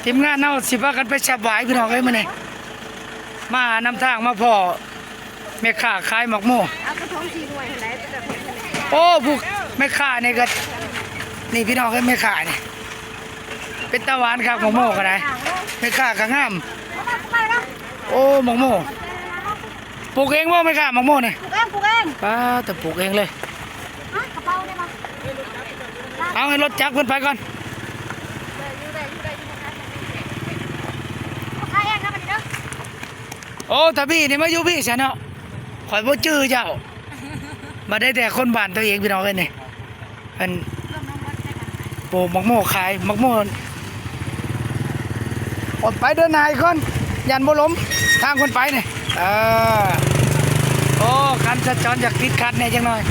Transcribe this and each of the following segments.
ທີມງານເຮົາຊິພາກັນໄປສັບຫວາຍ ພີ່ນ້ອງເອີຍ ມື້ນີ້ ມານຳທາງມາພໍ້ແມ່ຄ້າຂາຍໝາກໂມ. ເອົາກະທົງສີ່ໜ່ວຍຫັ້ນໃດ ໄປກະທົງຫັ້ນແຫຼະ. ໂອ້ ຜູ້ແມ່ຄ້ານີ້ກະ ນີ້ພີ່ນ້ອງເອີຍ ແມ່ຄ້ານີ້ ເປັນຕາຫວານຄັກ ໝາກໂມກະໄດ້ ແມ່ຄ້າກະງາມ. ໂອ້ ໝາກໂມ ປູກເອງບໍ່ແມ່ຄ້າ ໝາກໂມນີ້? ປູກເອງ ປູກເອງ. ປ້າ ແຕ່ປູກເອງເລີຍ. ຮະ ກະເປົາໄດ້ບໍ່? ເອົາໃຫ້ລົດຈັກເພິ່ນໄປກ່ອນ. ໂອ້ ຕາບີນີ້ມາຢູ່ພີ້ຊະເນາະ ຂ້ອຍບໍ່ຈື່ເຈົ້າ ມາໄດ້ແຕ່ຄົນບ້ານຕົວເອງ ພີ່ນ້ອງເອີຍນີ້. ອັນ ໂອ້ ໝາກໂມຂາຍ ໝາກໂມ ອອກໄປເດີນໜ້າອີກກ່ອນ ຢ້ານບໍ່ລົມທາງຄົນໄປນີ້. ເອີ ໂອ້ ການສັນຈອນຢາກຕິດຂັດແດ່ຈັກໜ້ອຍ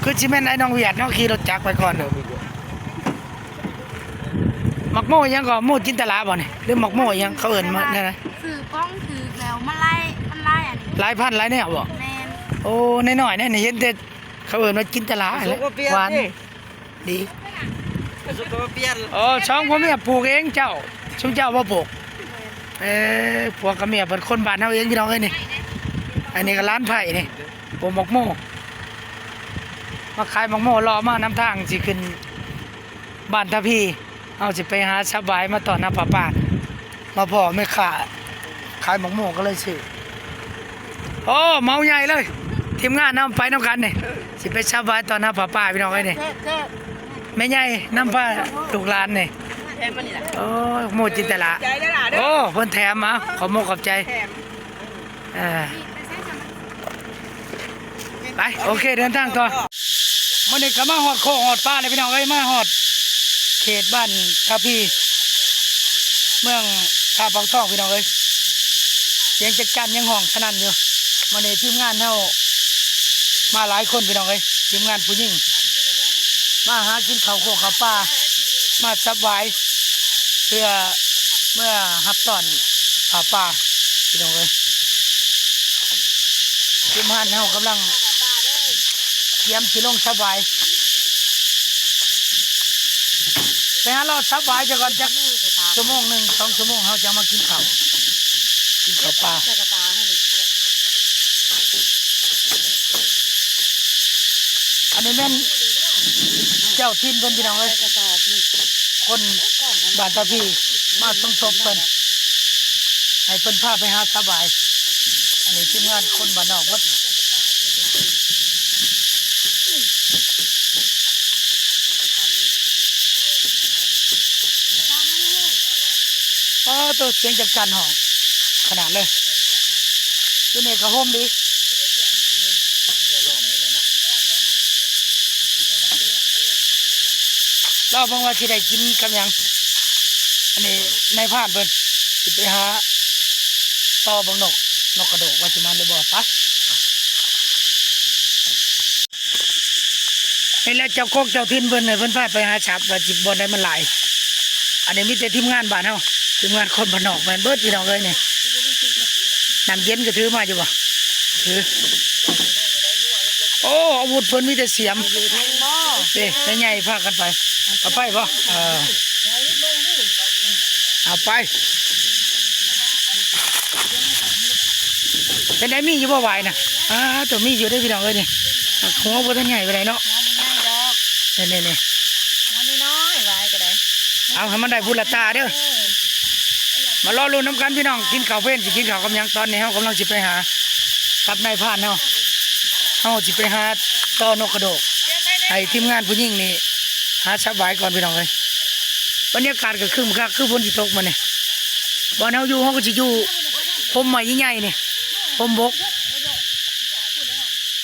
ຄືຊິແມ່ນໄອ້ນ້ອງຫວຽດເນາະ ຂີ່ລົດຈັກໄປກ່ອນ. ໝາກໂມຫຍັງກໍ ໂມຈິນຕະລາບໍ່ນີ້ ຫຼືໝາກໂມຫຍັງ ເຂົາເອີ້ນມາແນວໃດ? ຊື່ປ້ອງຖືກແລ້ວ ມັນຫຼາຍ ມັນຫຼາຍອັນນີ້ ຫຼາຍພັນຫຼາຍແນວບໍ່? ແມ່ນ. ໂອ້ ນ້ອຍໆ ນີ້ເຫັນແຕ່ ເຂົາເອີ້ນວ່າຈິນຕະລາຫັ້ນແຫຼະ ຫວານດີ. ສຸກກໍມາປ່ຽນ ເອີ ສອງຜົວເມຍປູກເອງເຈົ້າ ຊຸມເຈົ້າບໍ່ປູກ? ເອີ ຜົວກັບເມຍເພິ່ນຄົນບ້ານເຮົາເອງ ພີ່ນ້ອງເອີຍນີ້. ອັນນີ້ກໍຫຼານໃພ້ນີ້ ປູກໝາກໂມ ມາຂາຍໝາກໂມ ເລາະມານຳທາງຊິຂຶ້ນບ້ານຕາພີ. ເຮົາຊິໄປຫາສັບຫວາຍມາຕ້ອນຮັບຜ້າປ່າ ມາພໍ້ແມ່ຄ້າຂາຍໝາກໂມກໍເລີຍຊື້. ໂອ້ ເໝົາໃຫຍ່ເລີຍ ທີມງານເຮົາໄປນຳກັນນີ້ ຊິໄປສັບຫວາຍຕ້ອນຮັບຜ້າປ່າ ພີ່ນ້ອງເອີຍນີ້. ແມ່ໃຫຍ່ນຳພາລູກຫຼານນີ້. ໂອ້ ໂມຈິນຕະລາ ໂອ້ ເພິ່ນແຖມ ເອົາ ຂອບມຸກຂອບໃຈ. ເອີ ໄປ ໂອເຄ ເດີນທາງຕໍ່. ມື້ນີ້ກໍມາຮອດໂຄກຮອດປ່າແລ້ວ ພີ່ນ້ອງເອີຍ ມາຮອດເຂດບ້ານທ່າພີ ເມືອງທ່າປາງທອງ ພີ່ນ້ອງເອີຍ. ສຽງຈັກຈັ່ນຍັງຮ້ອງສະໜັ່ນຢູ່. ມື້ນີ້ທີມງານເຮົາມາຫຼາຍຄົນ ພີ່ນ້ອງເອີຍ ທີມງານຜູ້ຍິງ ມາຫາກິນເຂົ້າໂຄກເຂົ້າປ່າ ມາສັບຫວາຍ ເພື່ອເມືອຮັບຕ້ອນຜ້າປ່າ ພີ່ນ້ອງເອີຍ. ທີມງານເຮົາກຳລັງກຽມຊິລົງສັບຫວາຍ ໄປຫາເລາະສັບຫວາຍຊະກ່ອນ ຈັກຊົ່ວໂມງໜຶ່ງ ສອງຊົ່ວໂມງ ເຮົາຈັ່ງມາກິນເຂົ້າ ກິນເຂົ້າປ່າ. ອັນນີ້ແມ່ນເຈົ້າຖິ່ນເພິ່ນ ພີ່ນ້ອງເອີຍ ຄົນບ້ານຕາພີ ມາສົມທົບເພິ່ນ ໃຫ້ເພິ່ນພາໄປຫາສັບຫວາຍ. ອັນນີ້ທີມງານຄົນບ້ານນອກເບິດ. ປາໂຕ ສຽງຈັກຈັ່ນຮ້ອງຂະໜາດເລີຍ. ຢູ່ນີ້ກໍໂຮມດີ. ລໍເບິ່ງວ່າຊິໄດ້ກິນກັບຫຍັງ. ອັນນີ້ນາຍພານເພິ່ນຊິໄປຫາຕໍ່ເບິ່ງນົກ ນົກກະໂດກວ່າຊິມາຫຼືບໍ່. ໄປ ນີ້ແຫຼະເຈົ້າກົກເຈົ້າຖິ່ນເພິ່ນ ໃຫ້ເພິ່ນພາໄປຫາສັບ ວ່າຊິບ່ອນໃດມັນຫຼາຍ. ອັນນີ້ມີແຕ່ທີມງານບ້ານເຮົາ ທີມງານຄົນບ້ານນອກແມ່ນເບິດ ພີ່ນ້ອງເອີຍນີ້. ນ້ຳເຢັນກໍຖືມາຢູ່ບໍ່? ຖື. ໂອ້ ອາວຸດເພິ່ນມີແຕ່ສຽມ. ເດ້ ແມ່ໃຫຍ່ພາກັນໄປ. ເອົາໄປບໍ່? ເອີ ເອົາໄປ. ເປັນໃດ ມີຢູ່ບໍ່ຫວາຍນະ? ອ່າ ໂຕມີຢູ່ເດ້ ພີ່ນ້ອງເອີຍນີ້. ຫົວບໍ່ທັນໃຫຍ່ປານໃດເນາະ. ຫົວບໍ່ໃຫຍ່ດອກ. ນີ້ໆໆ ຫົວນ້ອຍໆ ຫວາຍກໍໄດ້. ເອົາໃຫ້ມັນໄດ້ພຸ້ນລະຕາເດີ. ເອີ ມາລໍລຸ້ນນຳກັນ ພີ່ນ້ອງ ກິນເຂົ້າເພນ ຊິກິນເຂົ້າກັບຫຍັງ. ຕອນນີ້ເຮົາກຳລັງຊິໄປຫາກັບນາຍພານເຮົາ ເຮົາຊິໄປຫາຕໍ່ນົກກະໂດກ ໃຫ້ທີມງານຜູ້ຍິງນີ້ຫາສັບຫວາຍກ່ອນ ພີ່ນ້ອງເອີຍ. ບັນຍາກາດກໍຄຶ້ມຄັກ ຄືຝົນຊິຕົກມື້ນີ້. ບ່ອນເຮົາຢູ່ ເຮົາກໍຊິຢູ່ຮົ່ມໄມ້ໃຫຍ່ໆນີ້ ຮົ່ມບົກ.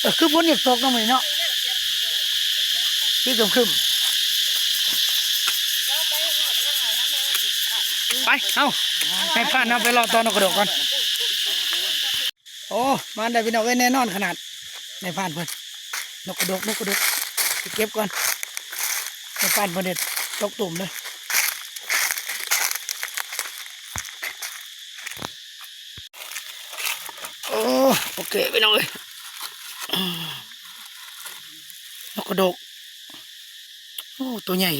ເອີ ຄືຝົນຢາກຕົກເນາະມື້ນີ້ເນາະ ຄືຄຶ້ມໆ. ໄປ ເຮົາ ໃຫ້ພານຳໄປເລາະຕໍ່ນົກກະໂດກກ່ອນ. ໂອ້ ມາໄດ້ ພີ່ນ້ອງເອີຍ ແນ່ນອນຂະໜາດ. ນາຍພານເພິ່ນ ນົກກະດົກ ນົກກະດົກ ໄປເກັບກ່ອນ. ນາຍພານເພິ່ນເຮັດຕົກຕຸ່ມເລີຍ. ໂອ້ ໂອເຄ ພີ່ນ້ອງເອີຍ ນົກກະດົກ. ໂອ້ ໂຕໃຫຍ່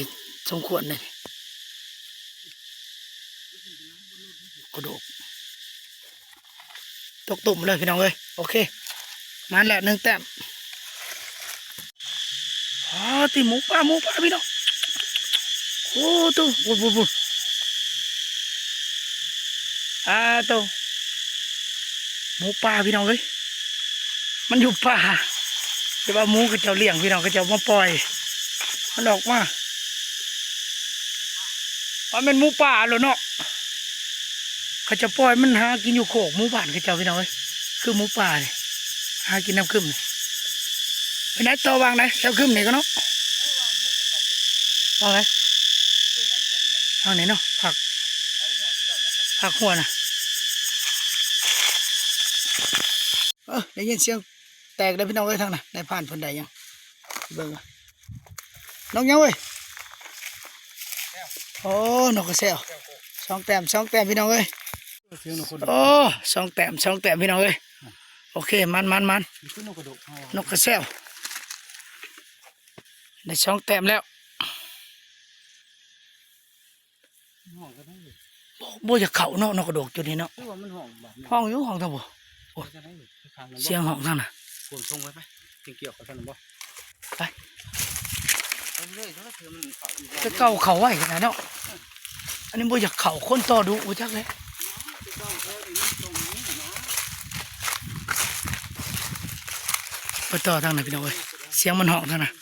ສົມຄວນເດ້ ກະໂດກ ຕົກຕຸ່ມເລີຍພີ່ນ້ອງເອີຍ. ໂອເຄ ມາແລ້ວໜຶ່ງແຕ້ມ. ອໍ ຕິ ໝູປ່າ ໝູປ່າພີ່ນ້ອງ. ໂອ້ ໂຕ ພຸ້ນໆໆ ອາ ໂຕ ໝູປ່າພີ່ນ້ອງເອີຍ. ມັນຢູ່ປ່າ ແຕ່ວ່າໝູເຂົາເຈົ້າລ້ຽງພີ່ນ້ອງ ເຂົາເຈົ້າມາປ່ອຍ ມັນອອກມາ. ວ່າແມ່ນໝູປ່າໂລດເນາະ ເຂົາເຈົ້າປ່ອຍມັນຫາກິນຢູ່ໂຄກໝູບ້ານເຂົາເຈົ້າພີ່ນ້ອງເອີຍ. ຄືໝູປ່ານີ້ຫາກິນນຳຄຶມນີ້. ໄປໄດ້ຕໍ່ຫວ່າງໃດ ແຖວຄຶມນີ້ກໍເນາະ ຫວ່າງໃດ ຫວ່າງນີ້ເນາະ ພາກ ພາກຫົວນະ. ເອີ ໄດ້ຍິນສຽງ ແຕກແລ້ວພີ່ນ້ອງເອີຍ ທາງນັ້ນນາຍພານເພິ່ນໄດ້ຫຍັງ ເບິ່ງ ນົກຫຍັງເວີຍ. ໂອ້ ນົກກະແຊວ ສອງແຕ້ມ ສອງແຕ້ມພີ່ນ້ອງເອີຍ. ໂອ້ ສອງແຕ້ມ ສອງແຕ້ມພີ່ນ້ອງເອີຍ. ໂອເຄ ມັນໆໆ ນີ້ຄືນົກກະໂດກເຮົາ ນົກກະແຊວ ໄດ້ສອງແຕ້ມແລ້ວ. ຮ້ອງກັນໄດ້ຢູ່ ບໍ່ ບໍ່ຢາກເຂົ້າເນາະ ນົກກະໂດກຈຸດນີ້ເນາະ. ຄືວ່າມັນຮ້ອງບາດນີ້ ຮ້ອງຢູ່ ຮ້ອງທາງບໍ່? ໂອ້ຍ ໄປທາງນັ້ນ ສຽງຮ້ອງທາງນັ້ນ ກວມຊົງໄວ້ໄປ ຈຶ່ງກ່ຽວເຂົ້າທາງນັ້ນບໍ່? ໄປ ໄປເລີຍ ເດີ ເທື່ອມັນເຂົ້າອີກ ແຕ່ເກົ່າເຂົ້າໄວຂະໜາດເນາະ. ອັນນີ້ບໍ່ຢາກເຂົ້າ ຄົນຕໍ່ດຸບໍ່ຈັກແຫຼະ. ໄປຕໍ່ທາງນັ້ນພີ່ນ້ອງເອີຍ ສຽງມັນຮ້ອງທາງນັ້ນ.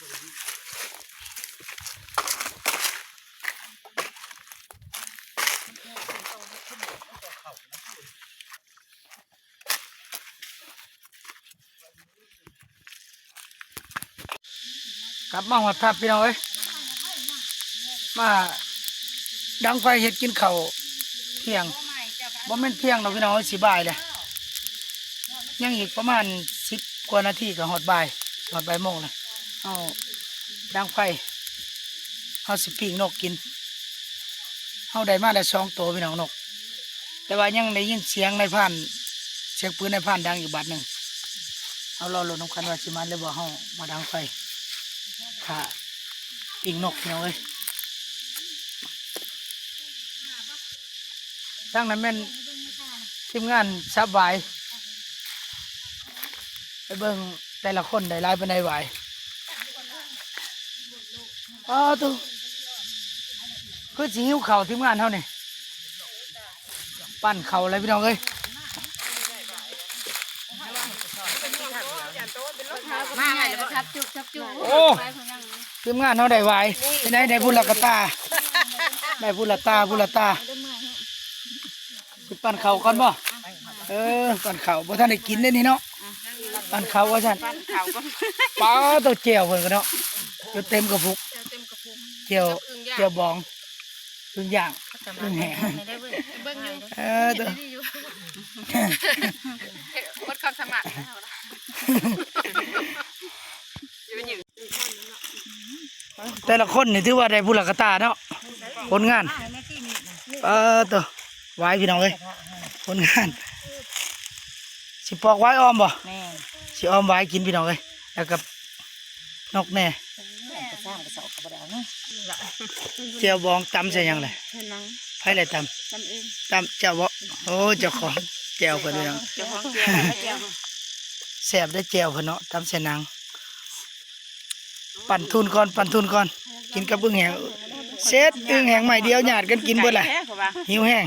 ກັບມາຮອດທັບພີ່ນ້ອງເອີຍ ມາດັງໄຟເຮັດກິນເຂົ້າທ່ຽງ. ບໍ່ແມ່ນທ່ຽງດອກພີ່ນ້ອງເອີຍ ຊິບ່າຍແລ້ວ ຍັງອີກປະມານສິບກວ່ານາທີກໍຮອດບ່າຍ ຮອດບ່າຍໂມງແລ້ວ. ເຮົາດັງໄຟ ເຮົາຊິປີ້ງນົກກິນ. ເຮົາໄດ້ມາແລ້ວສອງໂຕພີ່ນ້ອງ ນົກ ແຕ່ວ່າຍັງໄດ້ຍິນສຽງນາຍພານ ສຽງປືນນາຍພານດັງອີກບາດໜຶ່ງ. ເຮົາລໍລຸ້ນນຳກັນວ່າຊິມາຫຼືບໍ່ ເຮົາມາດັງໄຟຖ້າປີ້ງນົກພີ່ນ້ອງເອີຍ. ທາງນັ້ນແມ່ນທີມງານສັບຫວາຍ ໄປເບິ່ງແຕ່ລະຄົນໄດ້ຫຼາຍປານໃດຫວາຍ. ອ້າວ ໂທ້ ຄືຊິຫິວເຂົ້າທີມງານເຮົານີ້. ປັ່ນເຂົ້າແລ້ວພີ່ນ້ອງເອີຍ. ໂອ້ ທີມງານເຮົາໄດ້ຫວາຍ ເປັນໃດ ໄດ້ພຸ້ນລະກະຕາ ໄດ້ພຸ້ນລະຕາ ພຸ້ນລະຕາ. ຊິປັ່ນເຂົ້າກ່ອນບໍ່? ເອີ ປັ່ນເຂົ້າ ບໍ່ທັນໄດ້ກິນເດ້ນີ້ເນາະ. ປັ່ນເຂົ້າວ່າຊັ້ນ ປັ່ນເຂົ້າກ່ອນ. ປາດໂທ້ ແຈ່ວເພິ່ນກໍເນາະ ຈົນເຕັມກະປຸກ ແຈ່ວ ແຈ່ວບອງ ອຶ່ງຢ່າງ ອຶ່ງແຫ້ງ ເບິ່ງຢູ່ ເອີ ເຮັດໄດ້ດີຢູ່ ໝົດຄວາມສາມາດ. ແຕ່ລະຄົນນີ້ຖືວ່າໄດ້ພຸ້ນລະກະຕາເນາະ ຜົນງານ. ປາດໂທ້ ຫວາຍພີ່ນ້ອງເອີຍ ຜົນງານ. ຊິປອກຫວາຍອອມບໍ່? ແມ່ນ ຊິອອມຫວາຍກິນພີ່ນ້ອງເອີຍ ແລ້ວກໍນົກແດ່. ແຈ່ວບອງຕຳໃສ່ຫຍັງແຫຼະ? ໃສ່ໜັງ. ໃຜແຫຼະຕຳ? ຕຳເອງ. ຕຳເຈົ້າບໍ່? ໂອ້ ເຈົ້າຂອງແຈ່ວເພິ່ນພີ່ນ້ອງ. ເຈົ້າຂອງແຈ່ວ ແຊບເດ້ແຈ່ວເພິ່ນເນາະ ຕຳໃສ່ໜັງ. ປັ້ນທຸ່ນກ່ອນ ປັ້ນທຸ່ນກ່ອນ ກິນກັບອຶ່ງແຫ້ງ. ເຊັດ ອຶ່ງແຫ້ງໄມ້ດຽວຍາດກັນກິນເບິດແຫຼະ. ຫິວແຮງ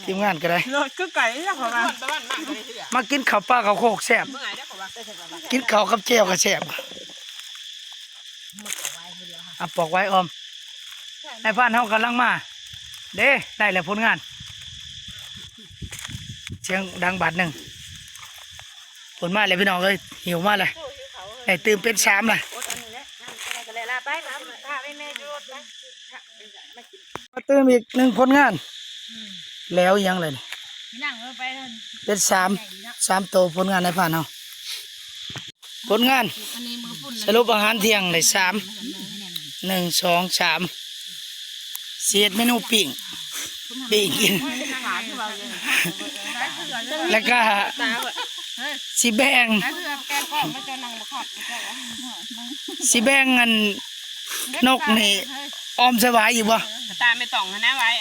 ທີມງານກໍໄດ້. ໂລດຄືໄກ່ເນາະ ເຂົາວ່າ. ມາກິນເຂົ້າປ່າເຂົ້າໂຄກແຊບ ກິນເຂົ້າກັບແຈ່ວກໍແຊບ. ອາ ປອກຫວາຍອອມ ນາຍພານເຮົາກຳລັງມາເດ້. ໄດ້ແລ້ວຜົນງານ ສຽງດັງບາດໜຶ່ງ. ເພິ່ນມາແລ້ວພີ່ນ້ອງເອີຍ ຫິວມາແລ້ວ ໄດ້ຕື່ມເປັນສາມແລ້ວ. ມາຕື່ມອີກໜຶ່ງຜົນງານ ແລ້ວອີຫຍັງແລ້ວນີ້ ເປັນສາມ ສາມໂຕຜົນງານນາຍພານເຮົາ. ຜົນງານ ສະຫຼຸບອາຫານທ່ຽງໄດ້ສາມ ໜຶ່ງ ສອງ ສາມ ຊິເຮັດເມນູປີ້ງ ປີ້ງກິນ ແລ້ວກະຊິແບ່ງ ຊິແບ່ງອັນ ນົກນີ້ອ້ອມໃສ່ຫວາຍອີກບໍ່? ຕາແມ່ຕ້ອງຫັ້ນນະຫວາຍ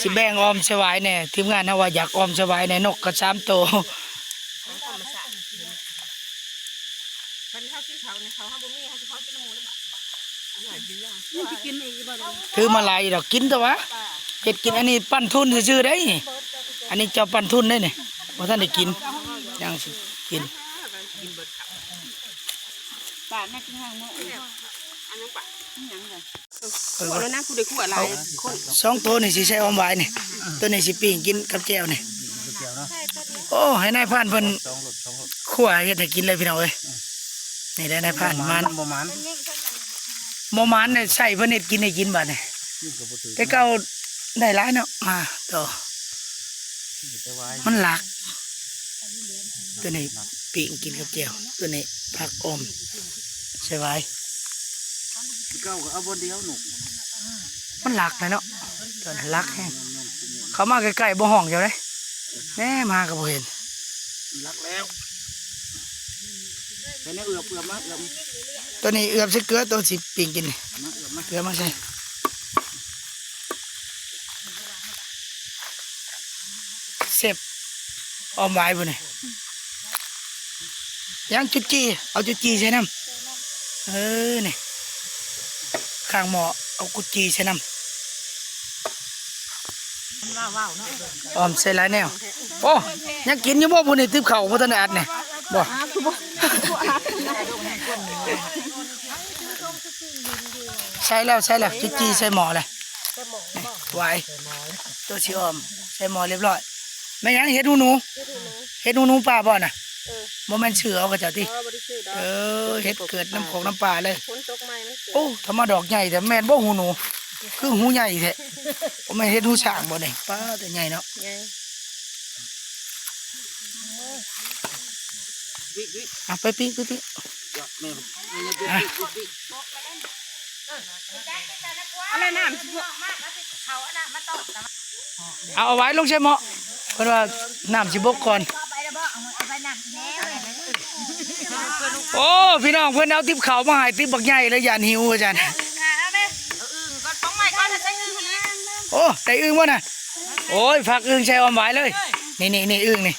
ຊິແບ່ງອ້ອມໃສ່ຫວາຍແດ່ ທີມງານເຮົາວ່າຢາກອ້ອມໃສ່ຫວາຍແດ່ ນົກກໍສາມໂຕ. ບັດນີ້ເຮົາກິນເຂົ້ານີ້ ເຂົ້າເຮົາບໍ່ມີ ເຮົາຊິຂໍກິນນຳໝູ່ຫຼືບໍ່? ມັນຊິກິນອີກຢູ່ບໍ່ດຽວນີ້? ຖືມາຫຼາຍຢູ່ດອກ ກິນແຕ່ວ່າເຮັດກິນ. ອັນນີ້ປັ້ນທຶນຊື່ໆໄດ໋ນີ້ ອັນນີ້ເຈົ້າປັ້ນທຶນໄດ໋ນີ້ ບໍ່ທັນໄດ້ກິນ ຍັງຊິກິນ. ປາດມາກິນຫາງເນາະ ອັນຫຍັງປະ ຫຍັງລະ ເອີ ແລ້ວນະ ຜູ້ໃດຂົ້ວຫຼາຍ ສອງໂຕນີ້ຊິໃສ່ອອມຫວາຍນີ້ ໂຕນີ້ຊິປີ້ງກິນກັບແຈ່ວນີ້. ໂອ້ ໃຫ້ນາຍພານເພິ່ນຂົ້ວເຮັດໃຫ້ກິນເລີຍພີ່ນ້ອງເອີຍ. ນີ້ແຫຼະນາຍພານ ໝານ ບໍ່ໝານ ບໍ່ໝານໄດ້ໃຊ້ເພິ່ນເຮັດກິນໃຫ້ກິນບາດນີ້. ແຕ່ເກົ່າໄດ້ຫຼາຍເນາະ ມາຕໍ່ ມັນຫຼັກ. ໂຕນີ້ປີ້ງກິນກັບແຈ່ວ ໂຕນີ້ຜັກອ່ອມໃສ່ຫວາຍ. ເກົ່າກໍເອົາບ່ອນດຽວນົກ ມັນຫຼັກແຫຼະເນາະ ໂຕນັ້ນຫຼັກແຮງ. ເຂົ້າມາໃກ້ໆບໍ່ຮ້ອງເຈົ້າເດ້ ແນມຫາກໍບໍ່ເຫັນ. ຫຼັກແລ້ວ ໃສ່ແນວເອືອບ ເອືອບມາ ເອືອບ. ໂຕນີ້ເອືອບໃສ່ເກືອ ໂຕຊິປີ້ງກິນນີ້ ມາເອືອບມາ ເກືອມາໃສ່. ເຊບອ້ອມຫວາຍບໍ່ນີ້ ຍັງຈຸດຈີ່ ເອົາຈຸດຈີ່ໃສ່ນຳ. ເອີ ນີ້ ຂ້າງໝໍ້ເອົາກຸດຈີ່ໃສ່ນຳ. ອ້ອມໃສ່ຫຼາຍແນວ. ໂອ້ ຍັງກິນຢູ່ບໍ່ຜູ້ນີ້? ຕິບເຂົ້າບໍ່ທັນໄດ້ອັດນີ້ບໍ່? ໃສ່ແລ້ວ ໃສ່ແລ້ວ ຈຸດຈີ່ໃສ່ໝໍ້ແລ້ວ. ຫວາຍ ໂຕຊິອ້ອມໃສ່ໝໍ້ລຽບຮ້ອຍ. ແມ່ນຫຍັງ? ເຫັດຫູໜູ ເຫັດຫູໜູ ເຫັດຫູໜູປ່າບໍ່ນະ? ເອີ ບໍ່ແມ່ນຊື້ເອົາເຂົາເຈົ້າຕິ? ເອີ ບໍ່ໄດ້ຊື້ດອກ ເອີ ເຫັດເກີດນຳຂອງນຳປ່າເລີຍ. ຝົນຕົກໃໝ່ມັນເກີດ. ໂອ້ ທຳມາດອກໃຫຍ່ແທ້ ແມ່ນບໍ່ຫູໜູ? ຄືຫູໃຫຍ່ແທ້ ບໍ່ແມ່ນເຫັດຫູຊ້າງບໍ່ນີ້? ປ້າ ແຕ່ໃຫຍ່ເນາະ ໃຫຍ່. ອ່ະ ໄປປີ້ງ ໄປປີ້ງ ອ່ະ ເອົາແລ້ວນ້ຳ ເອົາ ເອົາຫວາຍລົງໃສ່ໝໍ້ ເພິ່ນວ່ານ້ຳຊິບົກກ່ອນ. ໂອ້ ພີ່ນ້ອງ ເພິ່ນເອົາຕິບເຂົ້າມາໃຫ້ ຕິບບັກໃຫຍ່ເລີຍ ຢ້ານຫິວວ່າຊັ້ນ. ໂອ້ ໄດ້ອຶ່ງບໍ່ນະ? ໂອ້ຍ ຟັກອຶ່ງໃສ່ອອມຫວາຍເລີຍ. ນີ້ໆໆ ອຶ່ງນີ້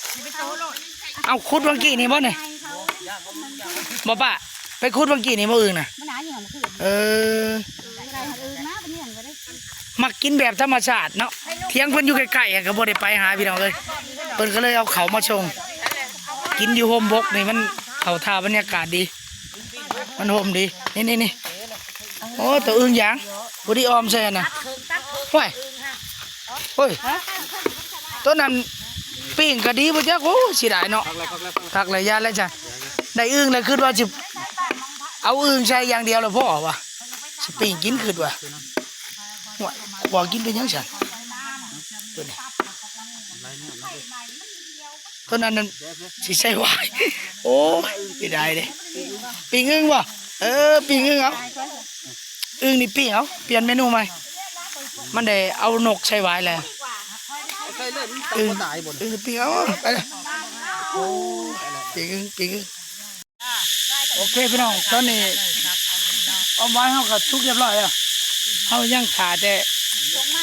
ເອົາ ຂຸດຫວ່າງກີ້ນີ້ບໍ່ນີ້? ບໍ່ປະ ໄປຂຸດຫວ່າງກີ້ນີ້ບໍ່ອຶ່ງນະ? ມັນຫາຢູ່ຫັ້ນຄືນ. ເອີ ເອີ ມັກກິນແບບທຳມະຊາດເນາະ. ຖຽງເພິ່ນຢູ່ໃກ້ໆ ກໍບໍ່ໄດ້ໄປຫາພີ່ນ້ອງເອີຍ ເພິ່ນກໍເລີຍເອົາເຂົ້າມາສົ່ງ. ກິນຢູ່ຮົ່ມບົກນີ້ ມັນເຂົ້າທ່າ ບັນຍາກາດດີ ມັນຮົ່ມດີ. ນີ້ໆໆ ໂອ້ ໂຕອຶ່ງຢາງ ຜູ້ທີ່ອ້ອມໃສ່ຫັ້ນນະ. ຫ້ວຍ ໂອ້ຍ ໂຕນັ້ນປີ້ງກໍດີບໍ່ຈັກ. ໂອ້ ເສຍດາຍເນາະ. ຄັກແລ້ວ ຢ້ານແລ້ວຈ້ະ ໄດ້ອຶ່ງແລ້ວ ຄິດວ່າຊິເອົາອຶ່ງໃສ່ຢ່າງດຽວແລ້ວພໍວ່າ ຊິປີ້ງກິນ ຄິດວ່າ. ຫ້ວຍ ຂົ້ວກິນເປັນຫຍັງຊັ້ນ? ໂຕນີ້ ໂຕນັ້ນນັ້ນຊິໃສ່ຫວາຍ. ໂອ້ຍ ເສຍດາຍເດ້. ປີ້ງອຶ່ງບໍ່? ເອີ ປີ້ງອຶ່ງເອົາ. ອຶ່ງນີ້ປີ້ງເອົາ ປ່ຽນເມນູໃໝ່. ມັນໄດ້ເອົານົກໃສ່ຫວາຍແລ້ວ. ອຶ່ງ ອຶ່ງປີ້ງເອົາ ໄປເລີຍ. ໂອ້ ປີ້ງອຶ່ງ ປີ້ງອຶ່ງ. ໂອເຄພີ່ນ້ອງ ຕອນນີ້ອອມຫວາຍເຮົາກໍສຸກຮຽບຮ້ອຍແລ້ວ. ເຮົາຍັງຖ້າແຕ່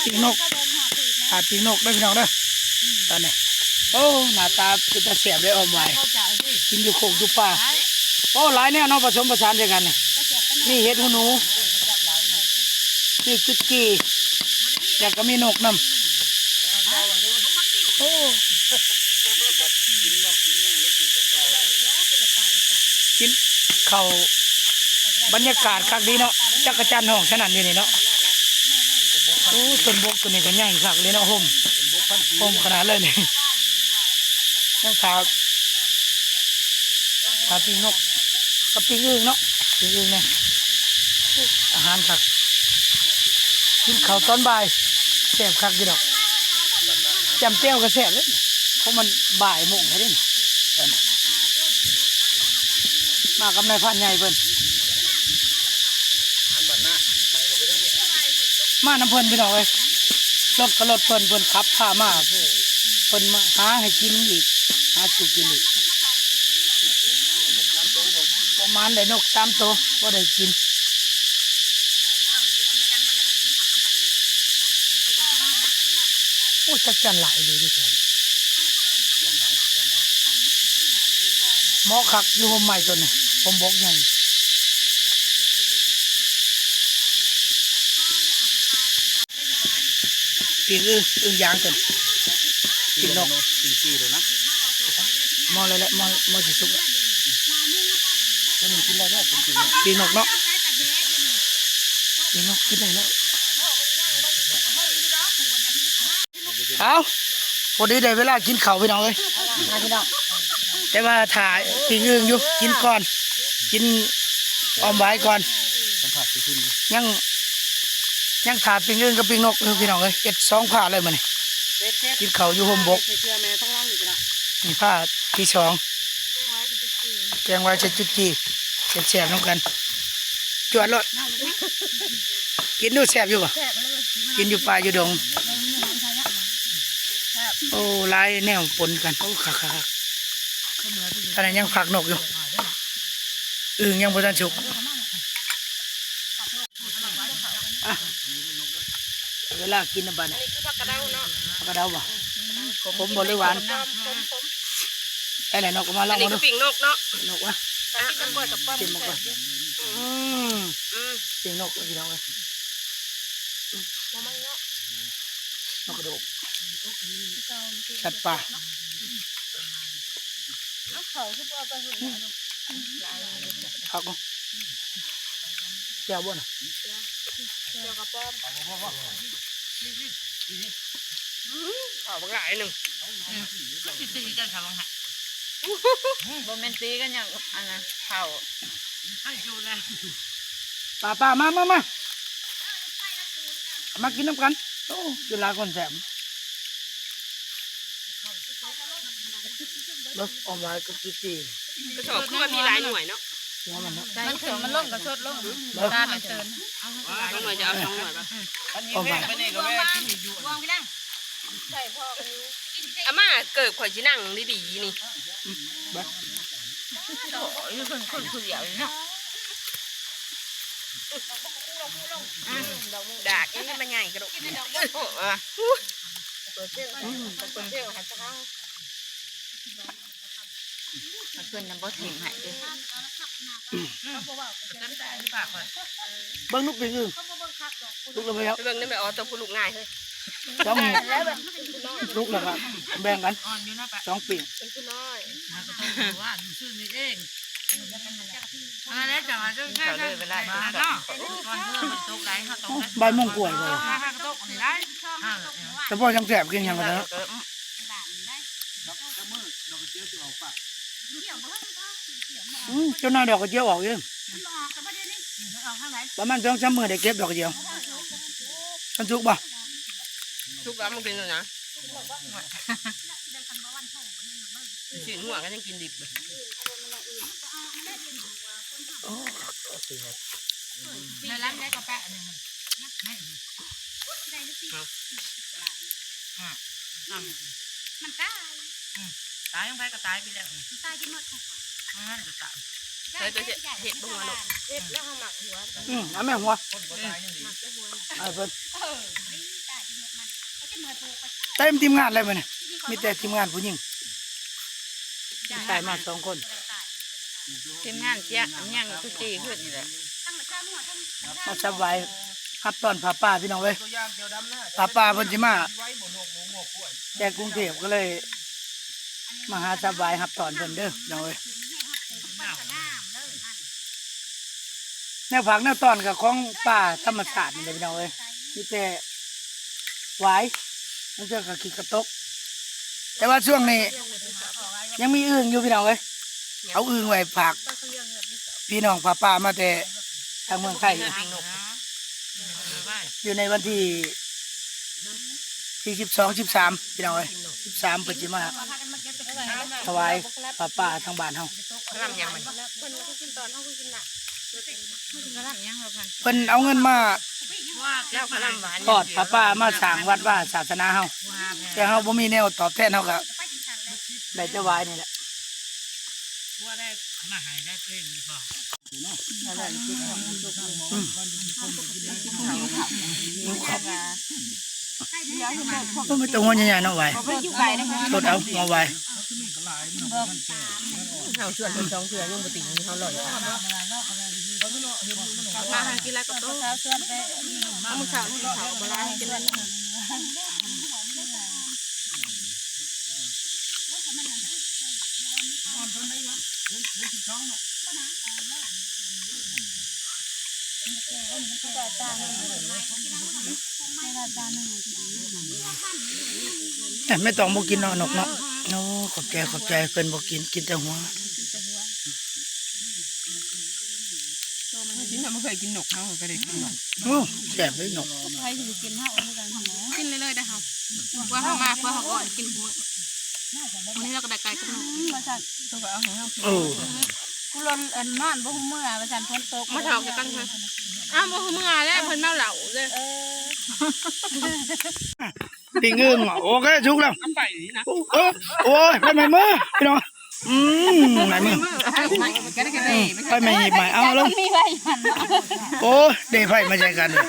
ປີ້ງນົກ ຖ້າປີ້ງນົກເດີພີ່ນ້ອງເດີ. ຕອນນີ້ ໂອ້ ໜ້າຕາເປັນຕາແຊບເດ້ ອອມຫວາຍ ກິນຢູ່ໂຄກຢູ່ປ່າ. ໂອ້ ຫຼາຍແນວເນາະ ປະສົມປະສານໃສ່ກັນນີ້. ມີເຫັດຫູໜູ ມີຈຸດຈີ່ ແລ້ວກໍມີນົກນຳ. ໂອ້ ກິນເຂົ້າ ບັນຍາກາດຄັກດີເນາະ. ຈັກກະຈັນຮ້ອງສະໜັ່ນຢູ່ນີ້ເນາະ. ໂອ້ ຕົ້ນບົກໂຕນີ້ກໍໃຫຍ່ຄັກເລີຍເນາະ. ຮົ່ມ ຮົ່ມຂະໜາດເລີຍນີ້. ຍັງຖ້າ ຖ້າປີ້ງນົກກັບປີ້ງອຶ່ງເນາະ ປີ້ງອຶ່ງແດ່. ອາຫານຄັກ ກິນເຂົ້າຕອນບ່າຍ ແຊບຄັກຢູ່ດອກ. ຈ້ຳແຈ່ວກໍແຊບເດ້ ເພາະມັນບ່າຍໂມງແລ້ວເດ້. ມາກັບນາຍພານໃຫຍ່ເພິ່ນ ມານຳເພິ່ນພີ່ນ້ອງເອີຍ. ລົດກໍລົດເພິ່ນ ເພິ່ນຂັບພາມາ ເພິ່ນມາຫາໃຫ້ກິນອີກ ຫາສູ່ກິນອີກ. ປະມານໄດ້ນົກສາມໂຕ ພໍໄດ້ກິນ. ໂອ້ຍ ຈັກຈັນຫຼາຍເລີຍເດ້ຕົວນີ້ ເໝາະຄັກຢູ່ຮົ່ມໄມ້ຕົວນີ້ ຮົ່ມບົກໃຫຍ່. ປີ້ງອຶ່ງ ອຶ່ງຢາງຕົວນີ້ ປີ້ງນົກ ປີ້ງຈີ່ໂລດນະ ໝໍ້ແລ້ວແຫຼະ ໝໍ້ ໝໍ້ຊິສຸກແລ້ວ ຕົວນີ້ກິນໄດ້ແລ້ວ ປີ້ງນົກ ປີ້ງນົກເນາະ ປີ້ງນົກກິນໄດ້ແລ້ວ. ເອົາ ພໍດີໄດ້ເວລາກິນເຂົ້າພີ່ນ້ອງເອີຍ ມາພີ່ນ້ອງ ແຕ່ວ່າຖ້າປີ້ງອຶ່ງຢູ່ ກິນກ່ອນ ກິນອອມຫວາຍກ່ອນ ຍັງ ຍັງຖ້າປີ້ງອຶ່ງກັບປີ້ງນົກຢູ່ພີ່ນ້ອງເອີຍ ເຮັດສອງພາເລີຍມື້ນີ້ ກິນເຂົ້າຢູ່ຮົ່ມບົກ ນີ້ພາທີສອງ ແກງຫວາຍໃສ່ຈຸດຈີ່ ແຊບໆນຳກັນ ຈວດໂລດ ກິນດູ ແຊບຢູ່ບໍ່? ກິນຢູ່ປ່າຢູ່ດົງ ໂອ້ ຫຼາຍແນວປົນກັນ ໂອ້ ຄັກໆໆ ອັນນັ້ນຍັງຟັກນົກຢູ່ ອຶ່ງຍັງບໍ່ທັນສຸກ. ອ່ະ ເວລາກິນນະບັດນີ້ ອັນນີ້ຄືຜັກກະເດົາເນາະ ຜັກກະເດົາບໍ່? ຂົມບໍ່ ຫຼືຫວານ? ແລ້ວແຫຼະ ນົກກໍມາລອງ ອັນນີ້ຄື ມາດູ ປີ້ງນົກເນາະ ປີ້ງນົກວະ ກິນມັນກ່ອຍກັບປ້ອມ ຊິມມັນກ່ອນ ແຊບຢູ່ ອືມ ອືມ ປີ້ງນົກພີ່ນ້ອງເອີຍ ບໍ່ມັນເນາະ ນົກກະໂດກ ສັດປ່າ ເອົາເຂົ້າຄືບໍ່ເອົາໄປຫຸ່ນ ຄັກເນາະ ແຈ່ວບໍ່ນະ? ແຈ່ວກະປ້ອມ ອືມ ເຂົ້າບັກຫຼາຍໜຶ່ງ ອືມ ຄືຊິຕີກັນຊະບັງຫະ ບໍ່ແມ່ນຕີກັນຫຍັງ ອັນນັ້ນເຂົ້າ ໃຫ້ຢູ່ແລ້ວ ປ້າໆ ມາ ມາ ມາ ມາກິນນຳກັນ ໂອ້ ກິນຫຼາຍຄົນແຊບ ເບິ່ງ ອອມຫຼາຍກໍຄືຕີ ກະສອບຄືວ່າມີຫຼາຍໜ່ວຍເນາະ ຫົວມັນເນາະ ມັນຂຶ້ນມັນລົງກະສົດລົງ ເບິ່ງ ຕາມັນຕື່ນ ສອງໜ່ວຍ ຈະເອົາສອງໜ່ວຍບໍ່? ອອມຫຼາຍ ອາມ່າ ເກີບຂ້ອຍຊິນັ່ງດີໆນີ້ ເບິ່ງ ໂອ້ຍ ເພິ່ນຄົນຜູ້ດຽວນີ້ເນາະ ດາກອີ່ມັນໃຫຍ່ກະໂດດ ໂອ້ຍ ເພິ່ນນະບໍ່ຖິ້ມໃຫ້ເດ້ ເບິ່ງລູກປີ້ງອຶ່ງ ສຸກແລ້ວບໍ່? ເບິ່ງໄດ້ແມ່ອອດ ຕົວຜູ້ລູກງ່າຍເຮີ້ຍ ສອງ ສຸກແລ້ວກະແບ່ງກັນ ສອງປີ້ງ ເປັນຜູ້ນ້ອຍ ອັນນັ້ນແຫຼະ ຈັງວ່າ ເຂົ້າເລີຍ ເວລາກິນເຂົ້າ ບໍ່າຍໂມງກວ່າແລ້ວ ແຕ່ພໍຍັງແຊບ ກິນຫຍັງກະໄດ້ເນາະ ອືມ ຈົນໜ້າດອກກະຈຽວອອກຢູ່ ປະມານສອງສາມມື້ໄດ້ເກັບດອກກະຈຽວ ມັນສຸກບໍ່? ສຸກແລ້ວມັນກິນແລ້ວນະ ຊີ້ນຫົວກະຍັງກິນດິບ ໂອ້ ໃນຫຼັງໄດ້ກະປະອັນໜຶ່ງ ມັນຕາຍ ອືມ ຕາຍ ຂອງໃຜກະຕາຍໄປແລ້ວ ມັນຕາຍໄປໝົດ ເຮັດບໍ່ຫົວນົກ ເຮັດແລ້ວເຮົາມັກຫົວ ອືມ ເອົາແມ່ຫົວ ມັກແຕ່ຫົວ ເອົາເພິ່ນ ເອີ ຕາຍໄປໝົດມັນ ເຕັມທີມງານເລີຍມື້ນີ້ ມີແຕ່ທີມງານຜູ້ຍິງ ຜູ້ຊາຍມາສອງຄົນ ທີມງານເຈຍ ຍັງຄືຈີ່ຂຶ້ນນີ້ແຫຼະ ມາສັບຫວາຍ ຮັບຕ້ອນຜ້າປ່າພີ່ນ້ອງເອີຍ ຜ້າປ່າເພິ່ນຊິມາ ແຕ່ກຸງເທບກະເລີຍມາຫາສັບຫວາຍຮັບຕ້ອນເພິ່ນເດີພີ່ນ້ອງເອີຍ ແນວຜັກແນວຕ້ອນກະຂອງປ່າທຳມະຊາດນີ້ແຫຼະພີ່ນ້ອງເອີຍ ມີແຕ່ຫວາຍ ບາງເທື່ອກະຂີ້ກະຕົກ ແຕ່ວ່າຊ່ວງນີ້ຍັງມີອຶ່ງຢູ່ພີ່ນ້ອງເອີຍ ເອົາອຶ່ງໄວ້ຝາກພີ່ນ້ອງຜ້າປ່າມາແຕ່ທາງເມືອງໄທ ຢູ່ໃນວັນທີ ທີສິບສອງ ສິບສາມ ພີ່ນ້ອງເອີຍ ສິບສາມ ເພິ່ນຊິມາຖວາຍຜ້າປ່າທາງບ້ານເຮົາ ເພິ່ນເອົາເງິນມາທອດຜ້າປ່າມາສ້າງວັດວາສາສະໜາເຮົາ ແຕ່ເຮົາບໍ່ມີແນວຕອບແທນ ເຮົາກະໄດ້ແຕ່ຫວາຍນີ້ແຫຼະ. ມາໃຫ້ໄດ້ເອງນີ້ພໍ. ອືມ ຫິວເຂົ້າ. ໂອ້ ມີແຕ່ງົວໃຫຍ່ໆເນາະຫວາຍ ບໍ່ໄປຢູ່ໄກເດ້ ໂທດເອົາງົວຫວາຍ. ເຮົາຊວນເພິ່ນສອງເທື່ອຍັງບໍ່ຕິງ ເຮົາລອຍ ມາຫາກິນຫຼາຍກວ່າໂຕ ເຮົາຊວນໄປ ມື້ເຊົ້າກິນເຂົ້າບໍ່ຫຼາຍ ກິນ ແມ່ຕ້ອງບໍ່ກິນເນາະ ນົກເນາະ. ໂອ້ ຂອບໃຈ ຂອບໃຈ ເພິ່ນບໍ່ກິນ ກິນແຕ່ຫົວ. ກິນ ເຮົາບໍ່ເຄີຍກິນນົກ ເຮົາກໍໄດ້ກິນນົກ. ໂອ້ ແຊບເດ້ນົກ. ໃຜຊິໄປກິນ ເຮົາເອົາຄືກັນຫັ້ນແຫຼະ ກິນເລື້ອຍໆເດ້ເຮົາ ເພື່ອເຮົາມາ ເພື່ອເຮົາກໍກິນມື້ ມື້ນີ້ເຮົາກໍໄດ້ໄກ່ກັບນົກ ອືມ ວ່າຊັ້ນ ເຂົາກໍເອົາໃຫ້ເຮົາກິນ. ເອີ ກູລົນອັນນອນບໍ່ຮູ້ເມື່ອວ່າຊັ້ນ ຝົນຕົກ ມາຖອກກັນເພິ່ນ ອ້າວ ບໍ່ຮູ້ເມື່ອແລ້ວ ເພິ່ນເມົາເຫຼົ້າເດ້. ເອີ ປີ້ງອຶ່ງ ໂອເຄ ສຸກແລ້ວ ອັນໃບນີ້ນະ. ໂອ້ ໂອ້ຍ ໄຟໄໝ້ມືພີ່ນ້ອງ. ອືມ ໄໝ້ມື ໄຟໄໝ້ ໄຟໄໝ້ ເອົາລົງ ມີໄຟມັນ. ໂອ້ຍ ເດໄຟມາໃສ່ກັນເລີຍ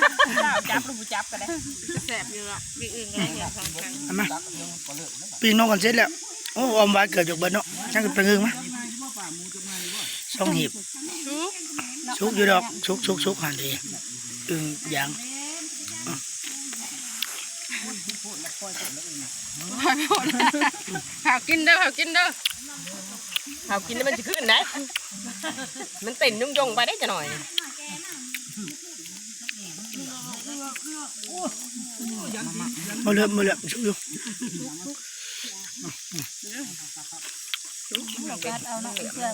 ຈັບຫຼືບໍ່ຈັບກໍໄດ້ ແຊບຢູ່ດອກ ປີ້ງອຶ່ງກໍໄດ້ ເອົາມາ ປີ້ງນົກກັນເສັດແລ້ວ. ໂອ້ ອອມຫວາຍເກືອບຢາກເບິດເນາະ ຍັງໄປງຶ່ງມາ ສອງຫີບ ສຸກ ສຸກຢູ່ດອກ ສຸກ ສຸກ ສຸກ ຫັ້ນເດ ອຶ່ງຢາງ. ພາວກິນເດີ ພາວກິນເດີ ພາວກິນແລ້ວມັນຊິຄືນໄດ໋ ມັນເຕັ້ນຍົງໆໄປໄດ໋ຈັກໜ້ອຍ. ບໍ່ເລີບ ບໍ່ເລີບ ສຸກຢູ່. ກັດເອົາເນາະເພື່ອນ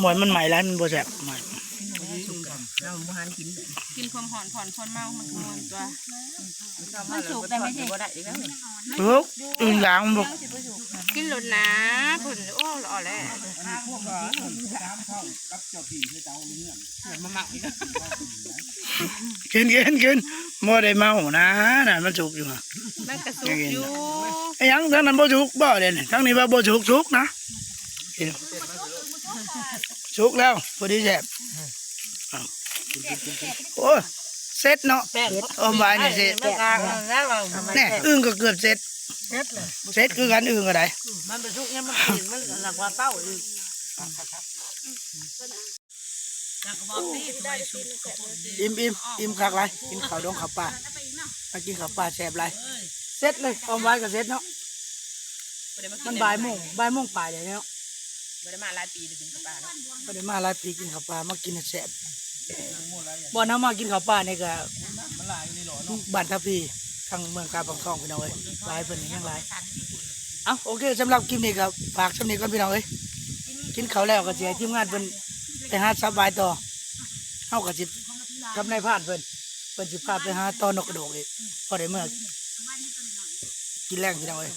ໝອຍມັນໃໝ່ຫຼາຍ ມັນບໍ່ແຊບ ໝອຍ ກິນຄວາມຮ້ອນຜ່ອນຄວາມເມົາ ມັນກໍມ່ວນຕົວະ. ມັນສຸກໄດ້ໄໝ? ສຸກ ອຶ່ງຢາງມັນບໍ່ ກິນໂລດນາ ເພິ່ນ ໂອ້ ລະອໍແລ້ວ ມາເມົາອີກ. ກິນ ກິນ ກິນ ບໍ່ໄດ້ເມົານະ ນັ້ນມັນສຸກຢູ່ ມັນກະສຸກຢູ່. ອີຫຍັງ ທາງນັ້ນບໍ່ສຸກບໍ່ເດ ທາງນີ້ວ່າບໍ່ສຸກ ສຸກນະ ກິນ ສຸກແລ້ວ ພໍດີແຊບ. ໂອ້ ເສັດເນາະ ອອມຫວາຍນີ້ຊິ ແນ່ ອຶ່ງກໍເກືອບເສັດ ເສັດຄືກັນ ອຶ່ງກໍໄດ້ ມັນໄປສຸກຍາມມັນກິນ ມັນໜັກກວ່າເຕົ້າອີກ. ອີ່ມ ອີ່ມ ອີ່ມຄັກຫຼາຍ ກິນເຂົ້າດົງເຂົ້າປ່າ ມາກິນເຂົ້າປ່າແຊບຫຼາຍ. ເສັດເລີຍ ອອມຫວາຍກໍເສັດເນາະ ມັນບ່າຍໂມງ ບ່າຍໂມງປາຍແລ້ວເນາະ. ບໍ່ໄດ້ມາຫຼາຍປີ ໄດ້ກິນເຂົ້າປ່າເນາະ ບໍ່ໄດ້ມາຫຼາຍປີ ກິນເຂົ້າປ່າ ມາກິນໃຫ້ແຊບ. ບ່ອນເຮົາມາກິນເຂົ້າປ່ານີ້ກໍບ້ານທາພີ ທາງເມືອງຕາປາງທອງ ພີ່ນ້ອງເອີຍ ຫວາຍເພິ່ນຍັງຫຼາຍ. ເອົ້າ ໂອເຄ ສຳລັບຄລິບນີ້ກໍຝາກສ່ຳນີ້ກ່ອນ ພີ່ນ້ອງເອີຍ ກິນເຂົ້າແລ້ວກໍຊິໃຫ້ທີມງານເພິ່ນໄປຫາສັບຫວາຍຕໍ່ ເຮົາກໍຊິກັບນາຍພານເພິ່ນ ເພິ່ນຊິພາໄປຫາຕໍ່ນົກກະໂດກອີກ ພໍໄດ້ເມືອກິນແລງ ພີ່ນ້ອງເອີຍ.